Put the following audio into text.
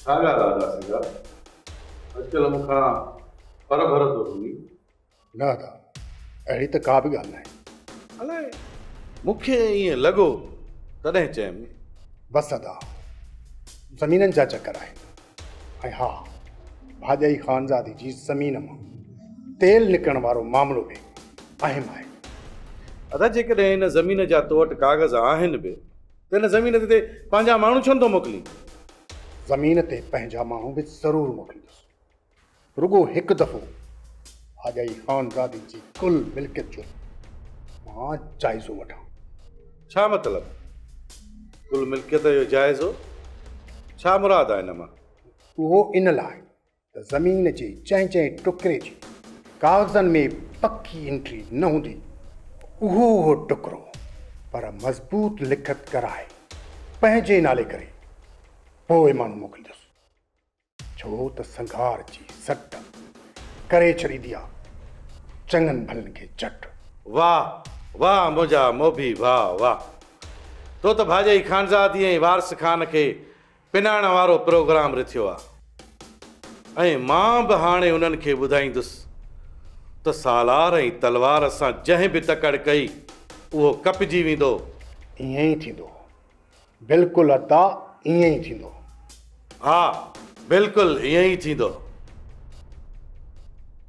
ڇا ڳالهه آ ادا سنگهار، اڄڪلهه مون کان پر ڀر ٿو گهمين. نه ادا، اهڙي ته ڪا به ڳالهه ناهي. الائي مون کي ائين لڳو تڏهن چيم. بس ادا، زمينن جا چڪر آهن ۽ ها ڀاڄائي خانزادي جي زمين مان تيل نڪرڻ وارو معاملو به اهم آهي. ادا جيڪڏهن ان زمين جا تو وٽ ڪاغذ آهن به ته ان زمين تي پنهنجا ماڻهو ڇو نٿو موڪلين؟ زمين تي پنهنجا ماڻهو به ضرور موڪليندس. رڳو هڪ دفعو ڀاڄائي خانزادي جي ڪل ملڪيت جو مان جائزو وٺان. ڇا مطلب؟ ڪل ملڪيت جو جائزو؟ ڇا مراد آهي ان مان؟ اهو ان لاء ته زمين جي جنهن جنهن ٽڪري جي ڪاغذن ۾ پڪي انٽري نه هوندي، اهو اهو ٽڪرو پر مضبوط لکت ڪرائي پنهنجي نالي ڪري پوء ماڻهو موڪليندس. ڇو ته سنگهار جي سٽ ڪري ڇڏيندي آ چڱن ڀلن کي چٽ. واھ واھ منهنجا موڀي ڀاء واھ. تو ته ڀاڄائي خانزادي ۽ وارث خان کي پنائڻ وارو پروگرام رٿيو آ ۽ مان به هاڻي انهن کي ٻڌائيندس ته سالار ۽ تلوار سان جنهن به تڪڙ ڪئي اهو ڪپجي ويندو. ائين ئي ٿيندو. بلڪل ادا ائين ئي ٿيندو. ها بلڪل ائين ئي ٿيندو.